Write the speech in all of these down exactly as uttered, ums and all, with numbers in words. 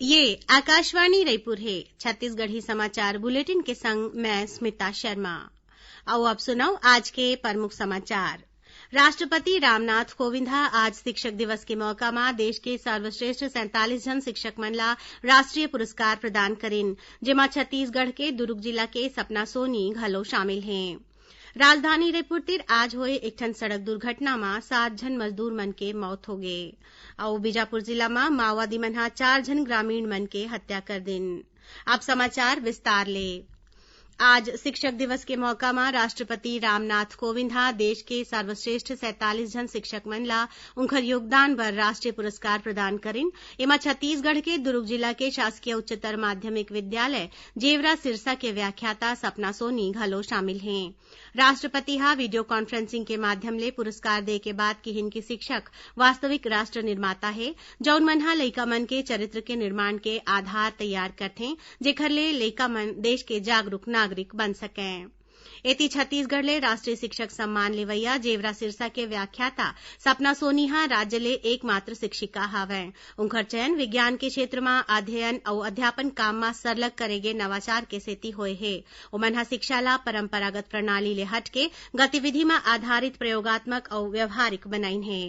ये आकाशवाणी रायपुर हे। छत्तीसगढ़ी समाचार बुलेटिन के संग मैं स्मिता शर्मा। अउ अब सुनव आज के प्रमुख समाचार। राष्ट्रपति रामनाथ कोविंद ह आज शिक्षक दिवस के मौका म देश के सर्वश्रेष्ठ सैंतालीस झन शिक्षक मन ला राष्ट्रीय पुरस्कार प्रदान करिन, जेमा छत्तीसगढ़ के दुर्ग जिला के सपना सोनी घलो शामिल हे। राजधानी रायपुर तीर आज होए एक ठन सड़क दुर्घटना म सात झन मजदूर मन के मौत होगे। अउ बीजापुर जिला म माओवादी मन ह चार झन ग्रामीण मन के हत्या कर दिन। अब समाचार विस्तार ले। आज शिक्षक दिवस के मौका म राष्ट्रपति रामनाथ कोविंद ह देश के सर्वश्रेष्ठ सैंतालीस झन शिक्षक मन ला उंखर योगदान बर राष्ट्रीय पुरस्कार प्रदान करिन। एमा छत्तीसगढ़ के दुर्ग जिला के शासकीय उच्चतर माध्यमिक विद्यालय जेवरा सिरसा के व्याख्याता सपना सोनी घलो शामिल हें। राष्ट्रपति ह वीडियो कॉन्फ्रेंसिंग के माध्यम ले पुरस्कार दे के बाद किहिन कि शिक्षक वास्तविक राष्ट्र निर्माता हे, जउन मन ह लइका मन के चरित्र के निर्माण के आधार तैयार करथें, जेखर ले लइका मन देश के जागरूक नागरिक बन सकंय। एती छत्तीसगढ़ ले राष्ट्रीय शिक्षक सम्मान लेवइया जेवरा सिरसा के व्याख्याता सपना सोनी ह राज्य ले एकमात्र शिक्षिका हवंय। उंखर चयन विज्ञान के क्षेत्र म अध्ययन अउ अध्यापन काम म सरलग करे गे नवाचार के सेती होए हे। ओमन ह शिक्षा ला परंपरागत प्रणाली ले हटके गतिविधि म आधारित प्रयोगात्मक अउ व्यवहारिक बनाइन हे।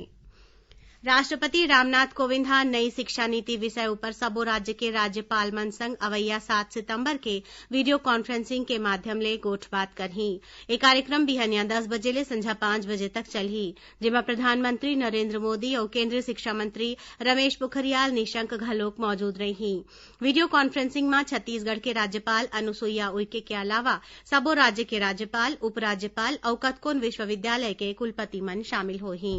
राष्ट्रपति रामनाथ कोविंद ह नई शिक्षा नीति विषय उपर सबो राज्य के राज्यपाल मन संग अवइया सात सितंबर के वीडियो कॉन्फ्रेंसिंग के माध्यम ले गोठबात करही। ए कार्यक्रम बिहनिया दस बजे ले संझा पांच बजे तक चलही, जेमा प्रधानमंत्री नरेंद्र मोदी अउ केंद्रीय शिक्षा मंत्री रमेश पोखरियाल निशंक घलोक मौजूद रइही। वीडियो कॉन्फ्रेंसिंग म छत्तीसगढ़ के राज्यपाल अनुसुईया उइके के अलावा सबो राज्य के राज्यपाल, उपराज्यपाल अउ कतकोन विश्वविद्यालय के कुलपति मन शामिल होही।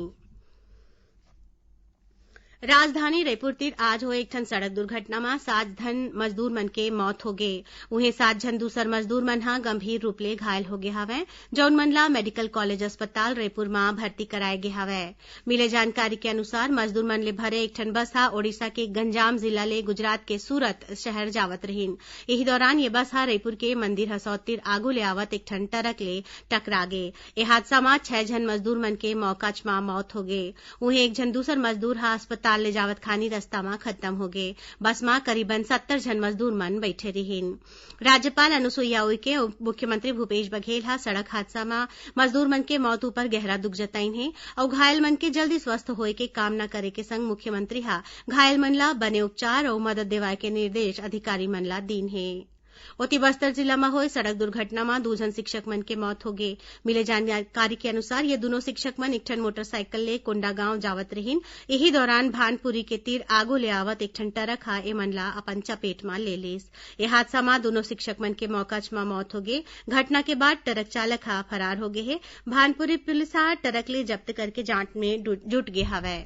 राजधानी रायपुर तीर आज होए एक ठन सड़क दुर्घटना म सात झन मजदूर मन के मौत होगे। उहें, सात झन दूसर मजदूर मन ह गंभीर रूप ले घायल होगे हवंय, जउन मन ला मेडिकल कॉलेज अस्पताल रायपुर म भर्ती कराए गे हवय। मिले जानकारी के अनुसार, मजदूर मन ले भरे एक ठन बस ह ओडिशा के गंजाम जिला ले गुजरात के सूरत शहर जावत रहिन। इही दौरान ये बस ह रायपुर के मंदिर हसौद तीर आगू ले आवत एक ठन ट्रक ले टकरा गे। ए हादसा म छह झन मजदूर मन के मौकाच म मौत होगे। उहें, एक झन दूसर मजदूर ह अस्पताल ले जावत खानी रस्ता म खत्म होगे। बस म करीबन सत्तर झन मजदूर मन बइठे रिहिन। राज्यपाल अनुसुईया उइके अउ मुख्यमंत्री भूपेश बघेल ह सड़क हादसा म मजदूर मन के मौत उपर गहरा दुख जताइन हे अउ घायल मन के जल्दी स्वस्थ होए के कामना करे के संग मुख्यमंत्री ह घायल मन ला बने उपचार अउ मदद देवाए के निर्देश अधिकारी मन ला दीन हे। ओती, बस्तर जिला म होए सड़क दुर्घटना म दू झन शिक्षक मन के मौत होगे। मिले जानकारी के अनुसार, ये दूनों शिक्षक मन एक ठन मोटरसाइकिल ले कोंडागांव जावत रहिन। इही दौरान भानपुरी के तीर आगू ले आवत एक ठन ट्रक ह एमन ला अपन चपेट म ले लिस। ए हादसा म दूनों शिक्षक मन के मौकाच म मौत होगे। घटना के बाद ट्रक चालक ह फरार होगे हे। भानपुरी पुलिस ह ट्रक ले जब्त करके जांच में डु-, जुट गे हवय।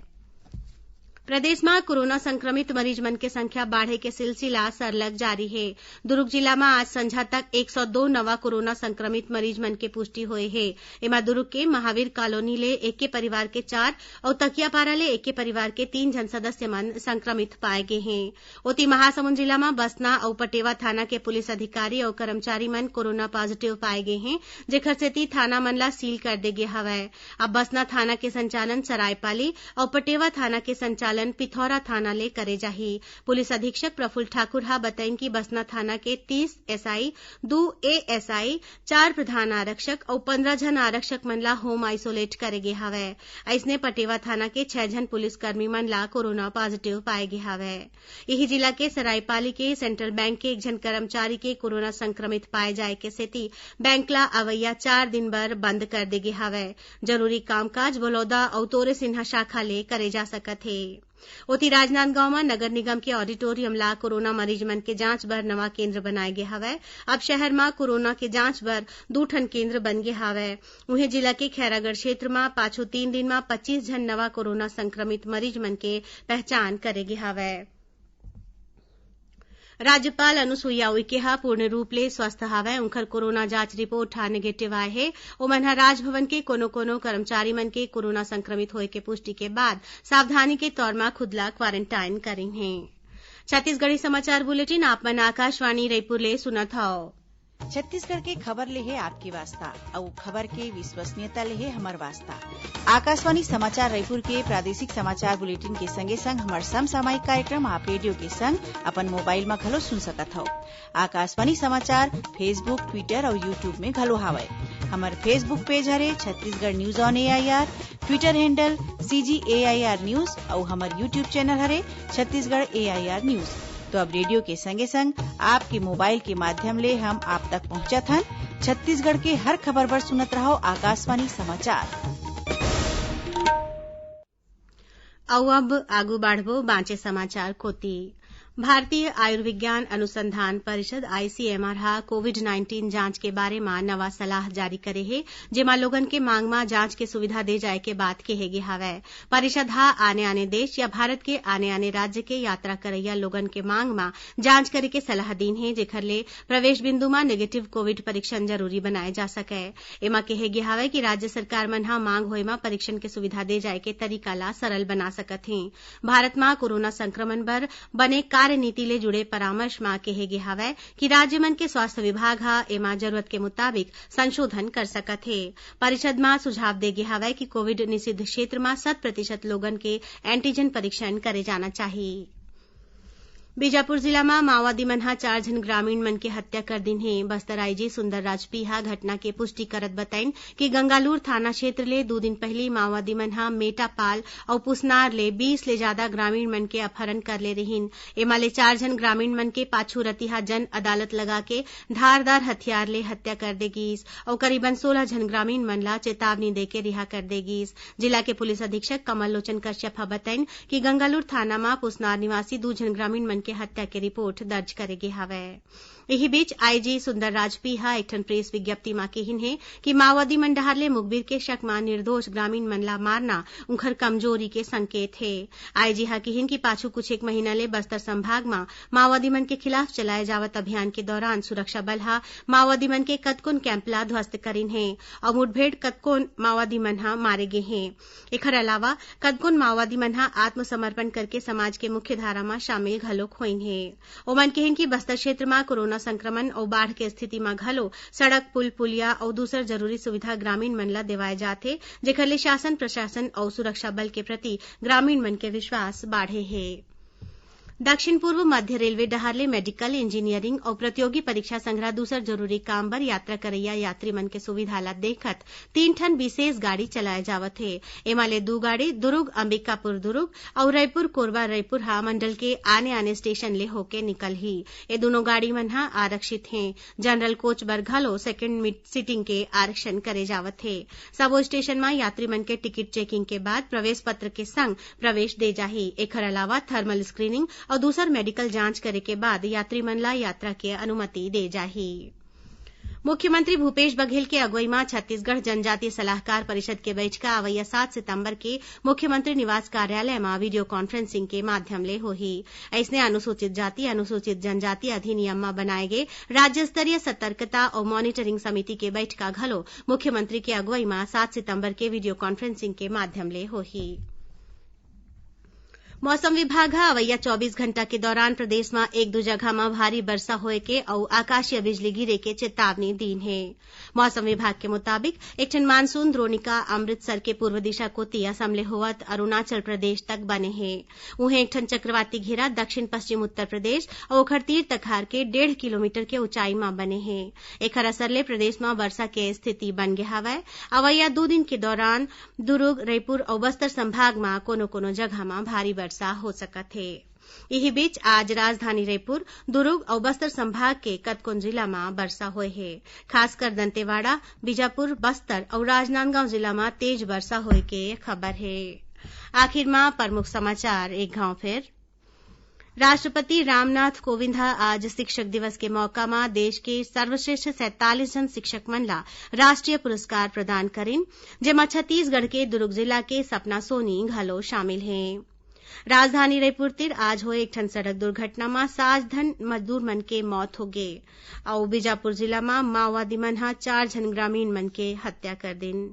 प्रदेश म कोरोना संक्रमित मरीज मन के संख्या बाढ़े के सिलसिला सरलग जारी हे। दुरूग जिला म आज संझा तक एक सौ दो नवा कोरोना संक्रमित मरीज मन के पुष्टि होए हे। एमा दुरूग के महावीर कॉलोनी ले एके परिवार के चार अउ तकियापारा ले एके परिवार के तीन झन सदस्य मन संक्रमित पाए गे हें। ओती, महासमुंद जिला म बसना अउ पटेवा थाना के पुलिस अधिकारी अउ कर्मचारी मन कोरोना पॉजिटिव पाए गे हें, जेखर सेती थाना मन ला सील कर दे गे हवय। अब बसना थाना के संचालन सरायपाली अउ पटेवा थाना के संचालन पिथौरा थाना ले करे जाही। पुलिस अधीक्षक प्रफुल्ल ठाकुर ह बतइन कि बसना थाना के तीस एसआई, दू एएसआई, चार प्रधान आरक्षक अउ पंद्रह झन आरक्षक मन ला होम आइसोलेट करे गे हवय। अइसने पटेवा थाना के छह झन पुलिसकर्मी मन ला कोरोना पॉजिटिव पाए गे हवय। इही जिला के सरायपाली के सेंट्रल बैंक के एक झन कर्मचारी के कोरोना संक्रमित पाए जाए के सेती बैंक ला अवइया चार दिन बर बंद कर दे गे हवय। जरूरी कामकाज बलौदा अउ तोरे सिन्हा शाखा ले करे जा सकत हे। ओती, राजनांदगांव म नगर निगम के ऑडिटोरियम ला कोरोना मरीज मन के जांच बर नवा केंद्र बनाए गे हवय। अब शहर म कोरोना के जांच बर दू ठन केंद्र बन गे हवय। उहें, जिला के खैरागढ़ क्षेत्र म पाछू तीन दिन म पच्चीस झन नवा कोरोना संक्रमित मरीज मन के पहचान करे गे हवय। राज्यपाल अनुसुईया उइके ह पूर्ण रूप ले स्वस्थ हवय। उंखर कोरोना जांच रिपोर्ट ह नेगेटिव आए हे। ओमन ह राजभवन के कोनो-कोनो कर्मचारी मन के कोरोना संक्रमित होए के पुष्टि के बाद सावधानी के तौर म खुद ला क्वारंटाइन करिन हे। छत्तीसगढ़ी समाचार बुलेटिन आप मन आकाशवाणी रईपुर ले सुनत हव। छत्तीसगढ़ के खबर ले हे आपके वास्ता, अउ खबर के विश्वसनीयता ले हे हमर वास्ता। आकाशवाणी समाचार रायपुर के प्रादेशिक समाचार बुलेटिन के संगे संग हमर समसामयिक कार्यक्रम आप रेडियो के संग अपन मोबाइल म घलो सुन सकत हव। आकाशवाणी समाचार Facebook, Twitter अउ YouTube में घलो हावय। हमर Facebook पेज हरे Chhattisgarh news on AIR, Twitter handle CG AIR news अउ हमर YouTube चैनल हरे छत्तीसगढ़ एआईआर न्यूज। तो अब रेडियो के संगे संग आपके मोबाइल के माध्यम ले हम आप तक पहुंचत हन। छत्तीसगढ़ के हर खबर बर सुनत रहव आकाशवाणी समाचार। अउ अब आगू बाढ़बो बांचे समाचार कोति। भारतीय आयुर्विज्ञान अनुसंधान परिषद, आईसीएमआर, ह कोविड नाइंटीन जांच के बारे म नवा सलाह जारी करे हे, जेमा लोगन के मांग म जांच के सुविधा दे जाए के बात केहे गे हावय। परिषद ह आने-आने देश या भारत के आने-आने राज्य के यात्रा करइया लोगन के मांग म जांच करे के सलाह दीन हे, जेखर ले प्रवेश बिंदु म नेगेटिव कोविड परीक्षण जरूरी बनाए जा सकय। एमा केहे गे हावय कि राज्य सरकार मन ह मांग होए म परीक्षण के सुविधा दे जाए के तरीका ला सरल बना सकत हें। भारत म कोरोना संक्रमण बर बने कार्यनीति ले जुड़े परामर्श म केहे गे हावय कि राज्य मन के स्वास्थ्य विभाग ह एमा जरूरत के मुताबिक संशोधन कर सकत हे। परिषद म सुझाव दे गे हावय कि कोविड निषिद्ध क्षेत्र म शत प्रतिशत लोगन के एंटीजन परीक्षण करे जाना चाही। बीजापुर जिला म माओवादी मन ह चार झन ग्रामीण मन के हत्या कर दिन हे। बस्तर आईजी सुंदरराज पी ह घटना के पुष्टि करत बताइन कि गंगालूर थाना क्षेत्र ले दू दिन पहिली माओवादी मन ह मेटापाल अउ पुसनार ले बीस ले जादा ग्रामीण मन के अपहरण कर ले रिहिन। एमा ले चार झन ग्रामीण मन के पाछू रतिहा जन अदालत लगा के धारदार हथियार ले हत्या कर दे गीस अउ करीबन सोलह झन ग्रामीण मन ला चेतावनी देके रिहा कर दे गीस। जिला के पुलिस अधीक्षक कमल लोचन कश्यप ह बताइन कि गंगालूर थाना म पुसनार निवासी दू झन ग्रामीण मन के हत्या के रिपोर्ट दर्ज करे गे हावय। इही बीच आईजी सुंदरराज पी ह एक ठन प्रेस विज्ञप्ति म किहिन हे कि माओवादी मन डहार ले मुखबिर के शक म निर्दोष ग्रामीण मन ला मारना उंखर कमजोरी के संकेत हे। आईजी ह किहिन कि पाछू कुछ एक महीना ले बस्तर संभाग म माओवादी मन के खिलाफ चलाए जावत अभियान के दौरान सुरक्षा बल ह माओवादी मन के कतकोन कैंप ला ध्वस्त करिन हे अउ मुठभेड़ कतकोन माओवादी मन ह मारे गे हे। एखर अलावा कतकोन माओवादी मन ह आत्मसमर्पण करके समाज के मुख्य धारा म शामिल घलोक होइन हे। ओमन किहिन कि बस्तर क्षेत्र म कोरोना संक्रमण अउ बाढ़ के स्थिति म घलो सड़क, पुल, पुलिया अउ दूसर जरूरी सुविधा ग्रामीण मन ल देवाए जात हे, जेखर ले शासन, प्रशासन अउ सुरक्षा बल के प्रति ग्रामीण मन के विश्वास बाढ़े हे। दक्षिण पूर्व मध्य रेलवे डहार ले मेडिकल, इंजीनियरिंग अउ प्रतियोगी परीक्षा संघरा दूसर जरूरी काम बर यात्रा करइया यात्री मन के सुविधा ल देखत तीन ठन विशेष गाड़ी चलाए जावत हे। एमा ले दू गाड़ी दुरुग अंबिकापुर दुरुग अउ रईपुर कोरबा रईपुर ह मंडल के आने-आने स्टेशन ले होके निकलही। ए दूनों गाड़ी मन ह आरक्षित हें। जनरल कोच बर घलो सेकेंड सीटिंग के आरक्षण करे जावत हे। सबो स्टेशन म यात्री मन के टिकट चेकिंग के बाद प्रवेश पत्र के संग प्रवेश दे जाही। एखर अलावा थर्मल स्क्रीनिंग अउ दूसर मेडिकल जांच करे के बाद यात्री मन ला यात्रा के अनुमति दे जाही। मुख्यमंत्री भूपेश बघेल के अगुवई म छत्तीसगढ़ जनजातीय सलाहकार परिषद के बइठका अवइया सात सितंबर के मुख्यमंत्री निवास कार्यालय म वीडियो कॉन्फ्रेंसिंग के माध्यम ले होही। अइसने अनुसूचित जाति, अनुसूचित जनजाति अधिनियम म बनाए गे राज्य स्तरीय सतर्कता अउ मॉनिटरिंग समिति के बइठका घलो मुख्यमंत्री के अगुवई म सात सितंबर के वीडियो कॉन्फ्रेंसिंग के माध्यम ले होही। मौसम विभाग ह अवइया चौबीस घंटा के दौरान प्रदेश म एक दू जगह म भारी बरसा होए के अउ आकाशीय बिजली गिरे के चेतावनी दीन हे। मौसम विभाग के मुताबिक, एक ठन मानसून द्रोणिका अमृतसर के पूर्व दिशा कोति असम ले होवत अरुणाचल प्रदेश तक बने हे। उहें, एक ठन चक्रवाती घेरा दक्षिण पश्चिम उत्तर प्रदेश अउ ओखर तीर तखार के डेढ़ किलोमीटर के ऊंचाई म बने हे। एखर असर ले प्रदेश म बरसा के स्थिति बन गे हवय। अवइया दू दिन के दौरान दुरूग, रईपुर अउ बस्तर संभाग म कोनो-कोनो जगह म भारी बरसा हो सकत हे। इही बीच, आज राजधानी रईपुर, दुरूग अउ बस्तर संभाग के कतकोन जिला म बरसा होए हे। खासकर दंतेवाड़ा, बीजापुर, बस्तर अउ राजनांदगांव जिला म तेज बरसा होए के खबर हे। आखिर म प्रमुख समाचार एक घांव फेर। राष्ट्रपति रामनाथ कोविंद ह आज शिक्षक दिवस के मौका म देश के सर्वश्रेष्ठ सैंतालीस झन शिक्षक मन ला राष्ट्रीय पुरस्कार प्रदान करिन, जेमा छत्तीसगढ़ के दुर्ग जिला के सपना सोनी घलो शामिल हे। राजधानी रईपुर तीर आज होए एक ठन सड़क दुर्घटना म सात झन मजदूर मन के मौत होगे, अउ बीजापुर जिला म माओवादी मन ह चार झन ग्रामीण मन के हत्या कर दिन।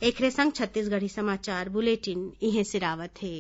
एखरे संग छत्तीसगढ़ी समाचार बुलेटिन इहें सिरावत हे।